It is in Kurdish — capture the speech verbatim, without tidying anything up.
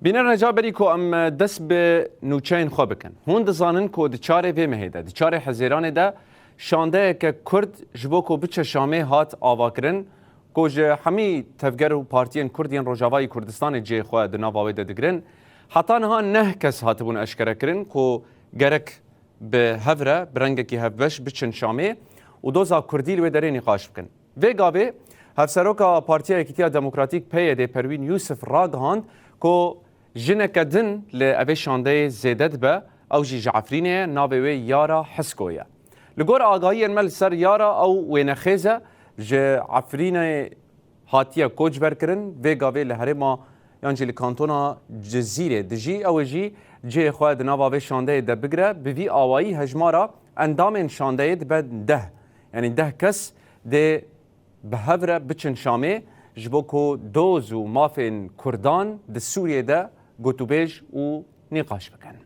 Bînerên hêja, berî ku em dest bi nûçeyên xwe bikin, hûn dizanin ku di çarê vê mehê de, di çarê Hezêranê de şandeyeke Kurd ji bo ku biçe Şamê hat avakirin, ku ji hemî tevger û partiyên Kurd yên Rojavayî Kurdistanê cihê xwe di nava wê de digirin. Heta niha neh kes hatibûn eşkerekirin ku gerek bi hev re, bi rengekî hevbeş biçin Şamê û doza Kurdî li wê derê nîqaş bikin. Vê gavê Hevseroka Partiya Yekîtiya Demokratîk, P Y D, Perwîn Yûsif ragihand ku jineke din li evê şandeyê zêde dibe, ew jî ji Efrînê ye, navê wê Yara Hisko ye. Li gor agahiyên me li ser Yara, ew wênexêz e, ji Efrînê hatiye koçberkirin, vê gavê li herêma yan jî li kantona Cizîrê dijî, ew ê jî cihê xwe di nava vê şandeyê de bigire. Bi vî awayî hejmara endamên şandeyê dibe deh, yanî deh kes dê bi hev re biçin Şamê, ji bo ku doz û mafên Kurdan di Sûriyê de gotûbêj û nîqaş bikin.